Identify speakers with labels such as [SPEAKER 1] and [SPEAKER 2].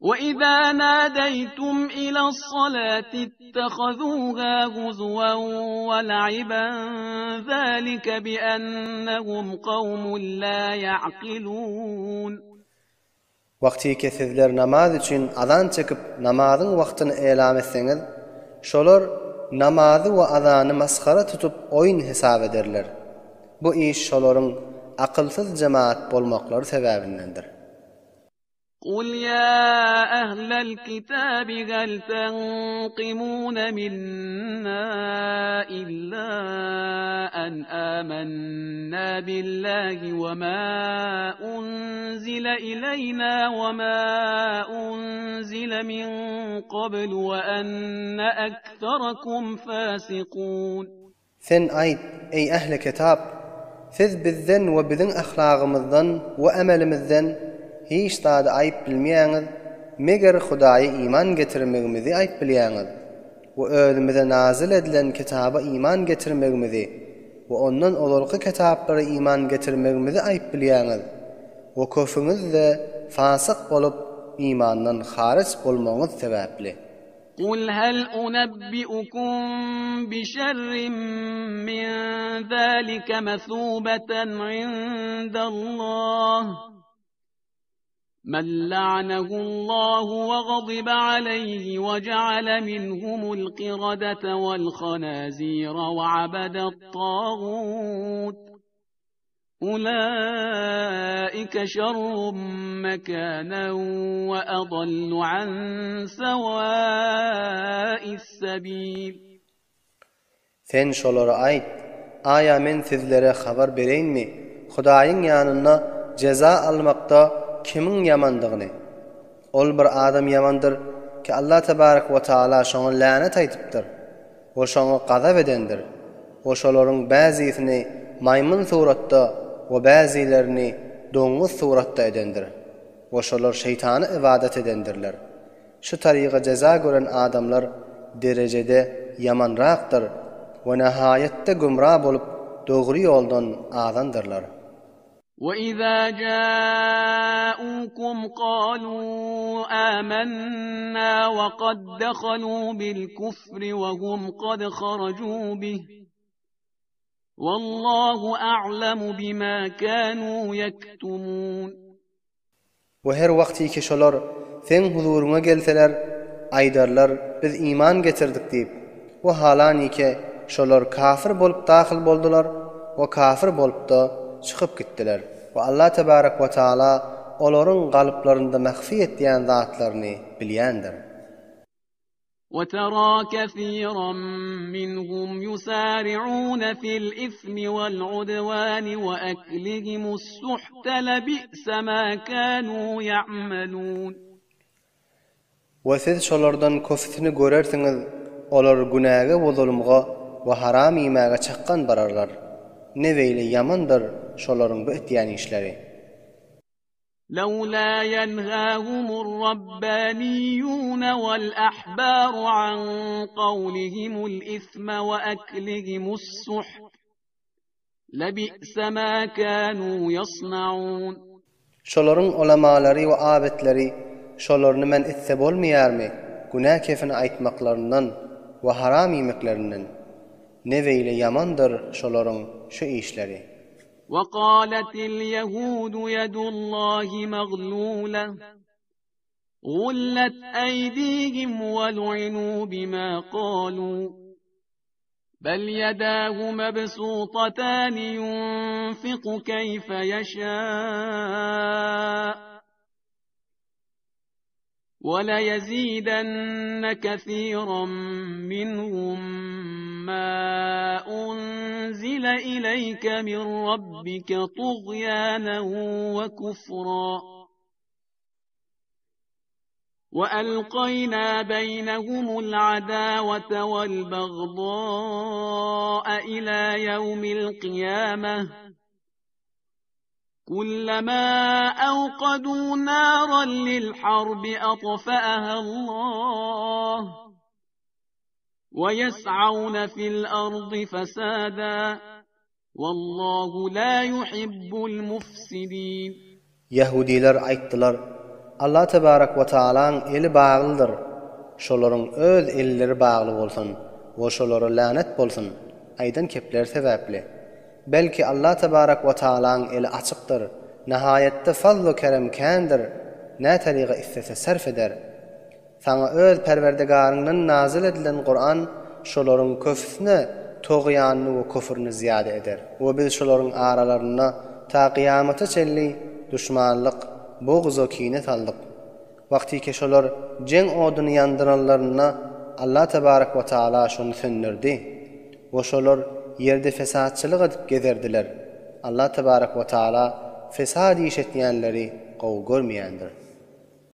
[SPEAKER 1] Ve-izâ nâdeytum ile's-salâti ittehazûhâ huzuven ve le'iben zâlike bi-ennehum kavmun lâ ya'kilûn.
[SPEAKER 2] Wagtyky sizler namaz üçin azan çekip namazyň wagtyny elam etseňiz, şolar namazy we azany masgara tutup oýun hesap ederler. Bu iş şolaryň akylsyz jemaat bolmaklary sebäbindendir.
[SPEAKER 1] Kul ýa ählel kitabi hel tenqimune minna illa en amennâ billahi we mâ unzile ileýnâ we mâ unzile min qablu we enne ekserekum fâsikûn.
[SPEAKER 2] Sen aýt, Eý, ähli-kitap! Siz bizden we biziň ahlagymyzdan we emelimizden hiç zady aýyp bilmeýäňiz, meger Hudaýa iman getirmegimizi aýyp bilýäňiz we özümize nazyl edilen kitaba iman getirmegimizi we ondan ozalky kitaplara iman getirmegimizi aýyp bilýäňiz we köpüňiz-de fasyk bolup imandan haryç bolmagyňyz sebäpli.
[SPEAKER 1] Kul hel unebbiukum bişerrin min zalike mesubeten indallah Men la'anehullahu we gadibe aleyhi we je'ale minhumul qiradete vel hanazire we abedet tagut Ulaike şerrun mekanen we adallu an sewâis sebil.
[SPEAKER 2] Sen şolara aýt, Aýa men sizlere habar bereýinmi, Hudaýyň ýanynda jeza almakda kimiň ýamandygyny? Ol bir adam ýamandyr ki, Allah tebarek we taala şoňa länet aýdypdyr. We şoňa gazap edendir. We şolaryň bäzisini maýmyn suratda we bäzilerini doňňuz suratda edendir. We şolar şeýtana ybadat edendirler. Şu taryga jeza gören adamlar derejede ýamanrakdyr we nahaýatda gümra bolup dogry ýoldan azandyrlar.
[SPEAKER 1] وَإِذَا جَاءُوكُمْ قَالُوا آمَنَّا وَقَدْ دَخَلُوا بِالْكُفْرِ وَهُمْ قَدْ خَرَجُوا بِهِ وَاللَّهُ أَعْلَمُ بِمَا كَانُوا يَكْتُمُونَ
[SPEAKER 2] We her wagtyky şolar seň huzuryňa gelseler, aýdarlar, Biz iman getirdik diýip. We halanike şolar kafir bolup dahyl boldular we kafir bolup-da çykyp gitdiler. We Allah tebarek we taala olaryň galyplarynda mahfi etýän zatlaryny bilýändir.
[SPEAKER 1] وترى كثيرا منهم يسارعون في الإثم والعدوان وأكلهم السحت لبئس ما كانوا يعملون.
[SPEAKER 2] We siz şolardan köpüsini görersiňiz, olar günäge we zulumga we haram iýmäge çakgan bararlar. Ne beýle ýamandyr şolaryň bu etýän işleri.
[SPEAKER 1] لولا ينهاهم الربانيون والأحبار عن قولهم الإثم وأكلهم السحت لبئس ما كانوا يصنعون
[SPEAKER 2] Şolaryň ulamalary we abetleri şolaryny men etse bolmaýarmy günä kefini aýtmaklaryndan we haram iýmeklerinden? Ne beýle ýamandyr şolaryň şu işleri.
[SPEAKER 1] وقالت اليهود يد الله مغلولة غلت أيديهم ولعنوا بما قالوا بل يداه مبسوطتان ينفق كيف يشاء وليزيدن كثيرا منهم ما أنزل إليك من ربك طغيانا وكفرا وألقينا بينهم العداوة والبغضاء إلى يوم القيامة كلما أوقدوا نارا للحرب أطفأها الله ويسعون في الأرض فسادا والله لا يحب المفسدين
[SPEAKER 2] Ýahudylar aýtdylar, Allah tebarek we taalaň eli baglydyr, şolaryň öz elleri bagly bolsun we şolara länet bolsun, aýdan kepleri sebäpli. Belki Allah tebarek we taalaň eli açykdyr, nahaýatda fazl-u kerem kändir, näteryga islese sarf eder. Saňa öz Perwerdigaryňdan nazyl edilen Kuran şolaryň köpüsine togýanyny we küfrüni zyýada eder. We biz şolaryň aralarynda ta kyýamata çenli duşmanlyk, bugz-u kine saldyk. Wagtyky şolar jeň oduny ýandyranlarynda Allah tebarek we taala şony söndürdi. We şolar ýerde fesatçylyk edip gezerdiler. Allah tebarek we taala fesat iş etýänleri gowy görmeýändir.